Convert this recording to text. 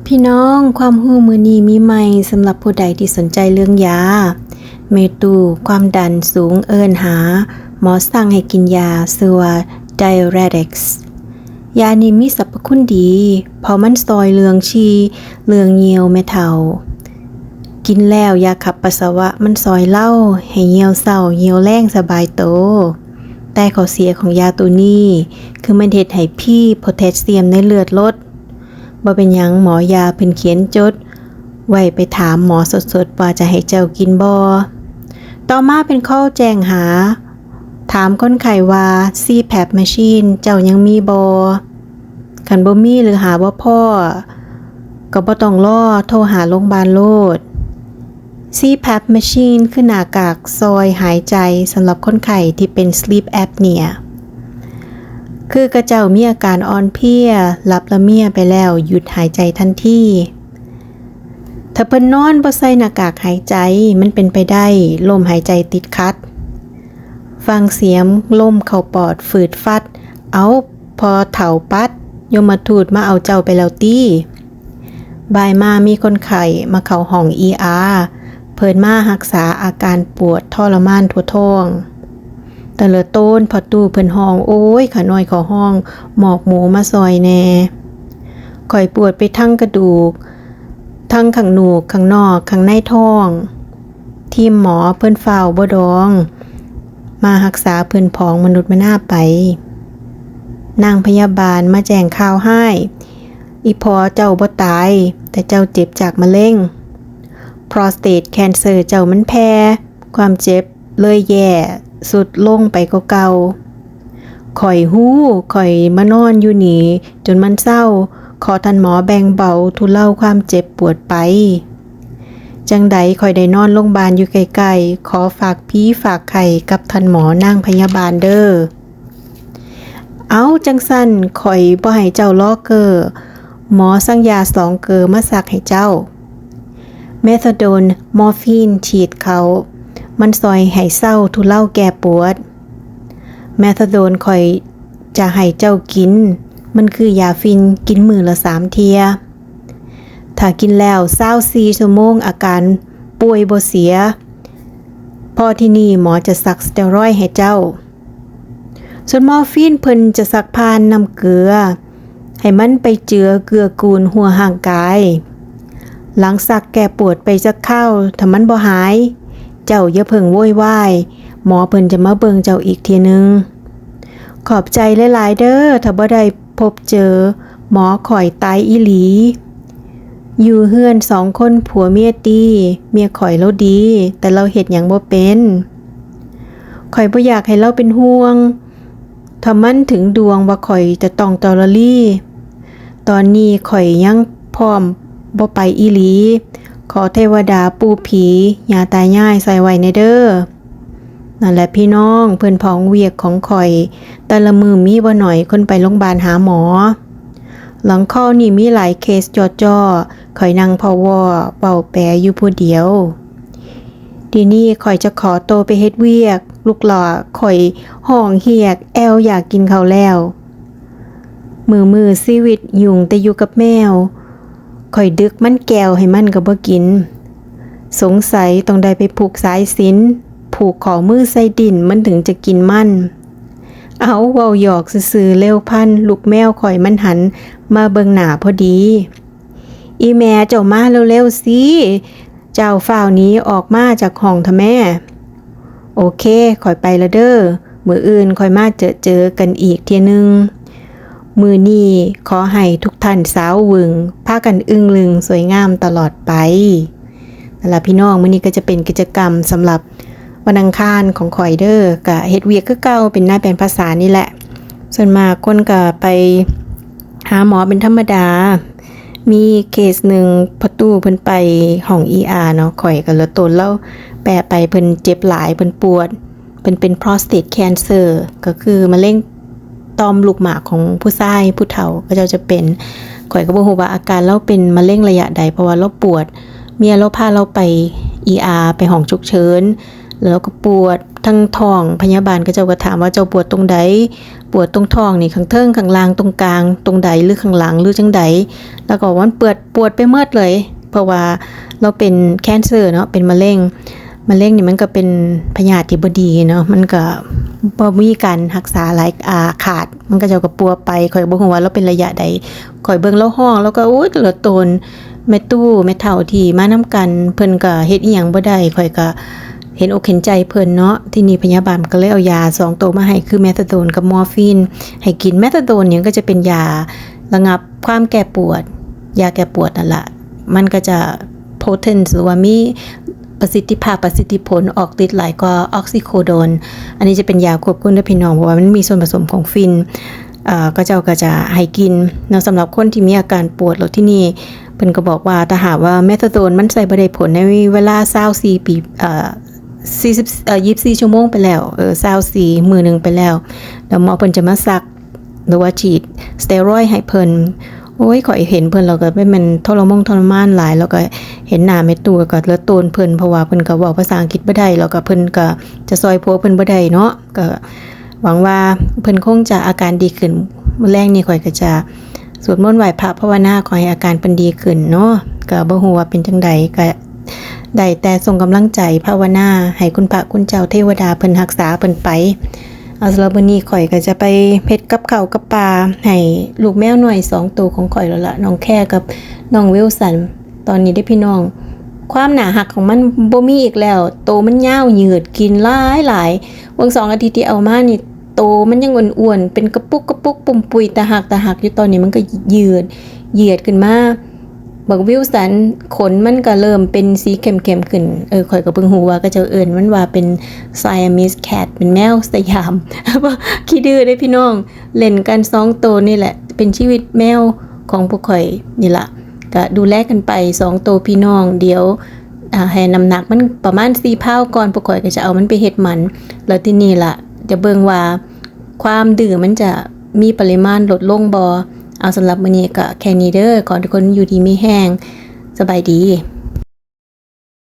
ພີ່ນ້ອງ, ຄວາມຮູ້ມື້ນີ້ມີໃໝ່ສຳລັບຜູ້ໃດທີ່ສົນໃຈເລື່ອງຢາ. ແມ່ຕູ້ຄວາມດັນສູງເອີ້ນຫາໝໍສັ່ງໃຫ້ກິນຢາຊື່ວ່າ Diuretics. ຢານີ້ມີສັບພະຄຸນດີ ເພາະມັນຊ່ອຍເລື່ອງຊີ່ ເລື່ອງຍ່ຽວແມ່ເຖົ້າ. ກິນແລ້ວຢາຂັບປັດສະວະມັນຊ່ອຍເລົາໃຫ້ຍ່ຽວເຊົາຍ່ຽວແລງສະບາຍໂຕ. ແຕ່ຂໍ້ເສຍຂອງຢາໂຕນີ້ຄືມັນເຮັດໃຫ້ພີໂພແທສຊຽມໃນເລືອດລົດ. ບໍ່ເປັນຫຍັງ, ໝໍຢາເພິ່ນຂຽນຈົດໄວ້ໄປຖາມໝໍສົດໆວ່າຈະໃຫ້ເຈົ້າກິນບໍ່. ຕໍ່ມາເປັນຄໍແຈ້ງຫາ ຖາມຄົນໄຂ້ວ່າ CPAP machine ເຈົ້າຍັງມີບໍ່? ຄັນບໍ່ມີ ຫຼື ຫາບໍ່ພໍ້ ກໍບໍ່ຕ້ອງລໍ, ໂທຫາໂລງບານໂລດ. CPAP machine ຄືໜ້າກາກຊ່ອຍຫາຍໃຈສຳລັບຄົນໄຂ້ທີ່ເປັນ sleep apnea ຄືຂະເຈົ້າມີອາການອ່ອນເພຍ, ຫຼັບລະເມຍໄປແລ້ວຢຸດຫາຍໃຈທັນທີ. ຖ້າເພິ່ນນອນບໍ່ໃສ່ໜ້າກາກຫາຍໃຈ, ມັນເປັນໄປໄດ້ລົມຫາຍໃຈຕິດຂັດ, ຟັງສຽງລົມເຂົ້າປອດຝືດຟັດ. ເອົ້າ, ພໍ່ເຖົ້າປັດ, ຍົມມະທູດມາເອົາເຈົ້າໄປແລ້ວຕິ. ບ່າຍມາມີຄົນໄຂ້ມາເຂົ້າຫ້ອງ ER ເພິ່ນມາຮັກສາອາການປວດທໍລະມານທົ່ວທ້ອງ. ແຕ່ລະໂຕນພໍ່ຕູ້ເພິ່ນຮ້ອງ, ໂອ້ຍ ຂ້ານ້ອຍຂໍຮ້ອງ, ໝອກໝູມາຊ່ອຍແດ່. ຂ້ອຍປວດໄປທັງກະດູກ, ທັງຂ້າງໜູກ, ຂ້າງນອກ, ຂ້າງໃນທ້ອງ. ທີມໝໍເພິ່ນຟ້າວບໍ່ດອງ ມາຮັກສາເພິ່ນຜອງມະນຸດມະນາໄປ. ນາງພະຍາບານມາແຈ້ງຂ່າວຮ້າຍ, ອີພໍ່ເຈົ້າບໍ່ຕາຍ, ແຕ່ເຈົ້າເຈັບຈາກມະເຮັງ. Prostate cancer ເຈົ້າມັນແຜ່, ຄວາມເຈັບເລີຍແຍ່ສຸດລົງໄປກວ່າເກົ່າ. ຂ້ອຍຮູ້, ຂ້ອຍມານອນຢູ່ນີ້ຈົນມັນເຊົາ. ຂໍທ່ານໝໍແບ່ງເບົາທຸເລົາຄວາມເຈັບປວດໄປ. ຈັ່ງໃດຂ້ອຍໄດ້ນອນໂລງບານຢູ່ໃກ້ໆ. ຂໍຝາກຜີຝາກໄຂ້ກັບທ່ານໝໍນາງພະຍາບານເດີ້. ເອົ້າ, ຈັ່ງຊັ້ນຂ້ອຍບໍ່ໃຫ້ເຈົ້າລໍເກີ. ໝໍສັ່ງຢາສອງເກີມາສັກໃຫ້ເຈົ້າ. Methadone, morphine ສີດເຂົ້າ. ມັນຊ່ອຍໃຫ້ເຊົາທຸເລົາແກ້ປວດ. Methadone ຂ້ອຍຈະໃຫ້ເຈົ້າກິນ. ມັນຄືຢາຝິ່ນ, ກິນມື້ລະສາມເທື່ອ. ຖ້າກິນແລ້ວຊາວສີ່ຊົ່ວໂມງ ອາການປ່ວຍບໍ່ເສຍ. ພໍທີນີ້ໝໍຈະສັກສະເຕີຣອຍໃຫ້ເຈົ້າ. ສ່ວນມໍຟີນເພິ່ນຈະສັກຜ່ານນ້ຳເກືອ ໃຫ້ມັນໄປເຈືອເກື້ອກູນຮົວຮ່າງກາຍ. ຫຼັງສັກແກ້ປວດໄປຈັກຄາວ, ຖ້າມັນບໍ່ຫາຍ, ເຈົ້າຢ່າເພິ່ງໂວຍວາຍ, ໝໍເພິ່ນຈະມາເບິ່ງເຈົ້າອີກເທື່ອໜຶ່ງ. ຂອບໃຈຫຼາຍໆເດີ້, ຖ້າບໍ່ໄດ້ພົບເຈີໝໍຂ້ອຍຕາຍອີ່ຫຼີ. ຢູ່ເຮືອນສອງຄົນຜົວເມຍຕີ, ເມຍຂ້ອຍລາວດີ, ແຕ່ລາວເຮັດຫຍັງບໍ່ເປັນ. ຂ້ອຍບໍ່ຢາກໃຫ້ລາວເປັນຫ່ວງ. ຖ້າມັນເຖິງດວງວ່າຂ້ອຍຈະຕ້ອງທໍລະລີ, ຕອນນີ້ຂ້ອຍຍັງພ້ອມບໍ່ໄປອີ່ຫຼີ. ຂໍເທວະດາ, ປູ່ຜີ, ຍ່າຕາຍາຍຊ່ອຍໄວ້ແດ່ເດີ້. ນັ້ນແຫຼະພີ່ນ້ອງ, ເພື່ອນພ້ອງວຽກຂອງຂ້ອຍ, ແຕ່ລະມື້ມີບໍ່ໜ້ອຍຄົນໄປໂລງບານຫາໝໍ. ຫຼັງຄອນນີ້ມີຫຼາຍເຄສຈໍ້ໆ, ຂ້ອຍນັ່ງເວົ້າເວົ້າແປຢູ່ຜູ້ດຽວ. ທີນີ້ຂ້ອຍຈະຂໍໂຕໄປເຮັດວຽກ, ລູກຫຼ້າຂ້ອຍຮ້ອງຮຽກແອວຢາກກິນເຂົ້າແລ້ວ. ມື້ໆຊີວິດຫຍຸ້ງແຕ່ຢູ່ກັບແມວ, ຂ້ອຍດຶກມັນແກ້ວໃຫ້ມັນກໍບໍ່ກິນ. ສົງໄສຕ້ອງໄດ້ໄປຜູກສາຍສິນ, ຜູກຂໍ້ມືໃສ່ດິ້ນມັນເຖິງຈະກິນມັນ. ເອົາ, ເວົ້າຫຍອກຊື່ໆ, ເລວພັນລູກແມວຂ້ອຍມັນຫັນມາເບິ່ງໜ້າພໍດີ. ອີ່ແມ່ເຈົ້າມາເລັວໆຊິ, ເຈົ້າຟ້າວໜີອອກມາຈາກຫ້ອງເຖາະແມ້. ໂອເຄ, ຂ້ອຍໄປລະເດີ້, ມື້ອື່ນຂ້ອຍມາເຈີເຈີກັນອີກເທື່ອໜຶ່ງ. ມື້ນີ້ຂໍໃຫ້ທຸກທ່ານສາວວຶງ ພາກັນອຶ້ງລຶງສວຍງາມຕະຫຼອດໄປ. ນັ້ນລະພີ່ນ້ອງ, ມື້ນີ້ກໍຈະເປັນກິດຈະກຳສຳລັບວັນອັງຄານຂອງຂ້ອຍເດີ້, ກະເຮັດວຽກຄືເກົ່າ, ເປັນນາຍແປງພາສານີ້ແຫຼະ. ສ່ວນມາກຄົນກະໄປຫາໝໍເປັນທຳມະດາ. ມີເຄສໜຶ່ງ ພໍ່ຕູ້ເພິ່ນໄປຫ້ອງ ER ເນາະ, ຂ້ອຍກໍລະຕົນລາວແປະໄປ, ເພິ່ນເຈັບຫຼາຍ, ເພິ່ນປວດ, ເພິ່ນເປັນ prostate cancer ກໍຄືມະເຮັງຕ່ອມລູກໝາກຂອງຜູ້ຊາຍຜູ້ເຖົ້າ ເຂົາເຈົ້າຈະເປັນ. ຂ້ອຍກໍບໍ່ຮູ້ວ່າອາການລາວເປັນມະເຮັງໄລຍະໃດ, ເພາະວ່າລາວປວດ, ເມຍລາວພາລາວໄປ ER ໄປຫ້ອງສຸກເສີນ, ແລ້ວລາວກໍປວດ, ທັງທ້ອງ ພະຍາບານເຂົາເຈົ້າກໍຖາມວ່າ ເຈົ້າປວດຕົງໃດ? ປວດຕົງທ້ອງນີ້ ຂ້າງເທິງ ຂ້າງລ່າງ ຕົງກາງ ຕົງໃດ ຫຼື ຂ້າງຫຼັງ ຫຼື ຈັ່ງໃດ? ລາວກໍວ່າ ມັນປວດ ປວດໄປໝົດເລີຍ ເພາະວ່າລາວເປັນ cancer ເນາະ ເປັນມະເຮັງ. ມະເຮັງນີ້ມັນກໍເປັນພະຍາດທີ່ບໍ່ດີເນາະ ມັນກໍບໍ່ມີການຮັກສາຫຼາຍ ອາ ຂາດ ມັນກໍເຈົ້າກໍປົວໄປ. ຂ້ອຍບໍ່ຮູ້ວ່າລາວເປັນໄລຍະໃດ ຂ້ອຍເບິ່ງລາວຮ້ອງ ລາວກໍ ໂອ້ຍ ລະໂຕນ ແມ່ຕູ້ແມ່ເຖົ້າທີ່ມານຳກັນ ເພິ່ນກໍເຮັດອີ່ຫຍັງບໍ່ໄດ້ ຂ້ອຍກໍເຫັນອົກເຫັນໃຈເພິ່ນເນາະ. ທີນີ້ພະຍາບານກໍເລີຍເອົາຢາສອງໂຕມາໃຫ້ ຄື methadone ກັບ morphine ໃຫ້ກິນ. methadone ນີ້ກໍຈະເປັນຢາລະງັບຄວາມແກ້ປວດ ຢາແກ້ປວດນັ້ນລະ ມັນກໍຈະ potent ຫຼືວ່າມີປະສິດທິພາບ ປະສິດທິຜົນ ອອກລິດຫຼາຍກວ່າ oxycodone. ອັນນີ້ຈະເປັນຢາຄວບຄຸມເດີພີ່ນ້ອງ ເພາະວ່າມັນມີສ່ວນປະສົມຂອງຟິນ ເອີ ເຂົາເຈົ້າກໍຈະໃຫ້ກິນເນາະ ສຳລັບຄົນທີ່ມີອາການປວດ. ແລ້ວທີນີ້ເພິ່ນກໍບອກວ່າ ຖ້າຫາກວ່າ methadone ມັນໃຊ້ບໍ່ໄດ້ຜົນໃນເວລາຊາວສີ່ປີ ເອີ ສີ່ສິບ ເອີ ຍີ່ສິບສີ່ຊົ່ວໂມງໄປແລ້ວ ເອີ ຊາວສີ່ ມື້ໜຶ່ງໄປແລ້ວ ແລ້ວໝໍເພິ່ນຈະມາສັກ ຫຼືວ່າສີດສເຕີຣອຍໃຫ້ເພິ່ນ. ໂອ້ຍ ຂ້ອຍເຫັນເພິ່ນແລ້ວກໍແມ່ນທໍລະມົງທໍລະມານຫຼາຍ ແລ້ວກໍເຫັນໜ້າແມ່ຕູ້ ແລ້ວກໍລະໂຕນເພິ່ນ ເພາະວ່າເພິ່ນກໍເວົ້າພາສາອັງກິດບໍ່ໄດ້ ແລ້ວກໍເພິ່ນກໍຈະຊ່ອຍຜົວເພິ່ນບໍ່ໄດ້ເນາະ. ກໍຫວັງວ່າເພິ່ນຄົງຈະອາການດີຂຶ້ນ. ມື້ແລງນີ້ຂ້ອຍກໍຈະສວດມົນໄຫວ້ພະພາວະນາ ຂໍໃຫ້ອາການເພິ່ນດີຂຶ້ນເນາະ. ກໍບໍ່ຮູ້ວ່າເປັນຈັ່ງໃດ ກໍໄດ້ແຕ່ສົ່ງກຳລັງໃຈ ພາວະນາໃຫ້ຄຸນພະຄຸນເຈົ້າເທວະດາເພິ່ນຮັກສາເພິ່ນໄປ. ເອົາ ສຳລັບມື້ນີ້ຂ້ອຍກໍຈະໄປເຮັດກັບເຂົ້າກັບປາໃຫ້ລູກແມວນ້ອຍສອງໂຕຂອງຂ້ອຍແລ້ວລະ ນ້ອງແຄກັບນ້ອງວິວສັນ. ຕອນນີ້ເດ້ພີ່ນ້ອງ ຄວາມໜ້າຮັກຂອງມັນບໍ່ມີອີກແລ້ວ ໂຕມັນຍາວຍືດ ກິນຫຼາຍໆ. ເບິ່ງສອງອາທິດທີ່ເອົາມານີ້ ໂຕມັນຍັງອ້ວນໆ ເປັນກະປຸກກະປຸກປຸ້ມປຸຍ ຕາຮັກຕາຮັກຢູ່. ຕອນນີ້ມັນກໍຍືດ ຍືດຂຶ້ນມາ. ບັກວິວສັນ ຂົນມັນກໍເລີ່ມເປັນສີເຂັ້ມໆຂຶ້ນ. ເອີ ຂ້ອຍກໍເພິ່ງຮູ້ວ່າເຂົາເຈົ້າເອີ້ນມັນວ່າເປັນ Siamese cat ເປັນແມວສະຫຍາມ. ຂີ້ດື້ເດ້ພີ່ນ້ອງ ຫຼິ້ນກັນສອງໂຕນີ້ແຫຼະ ເປັນຊີວິດແມວຂອງພວກຂ້ອຍນີ້ລະ. ກະດູແລກັນໄປສອງໂຕພີ່ນ້ອງ. ດຽວ ອາ ໃຫ້ນ້ຳໜັກມັນປະມານສີ່ພາວກ່ອນ ພວກຂ້ອຍກໍຈະເອົາມັນໄປເຮັດໝັນ ແລ້ວທີນີ້ລະຈະເບິ່ງວ່າຄວາມດື້ມັນຈະມີປະລິມານລົດລົງບໍ່. ເອົາ ສຳລັບມື້ນີ້ກໍແຄ່ນີ້ເດີ ຂໍໃຫ້ທຸກຄົນຢູ່ດີມີແຮງ ສະບາຍດີ.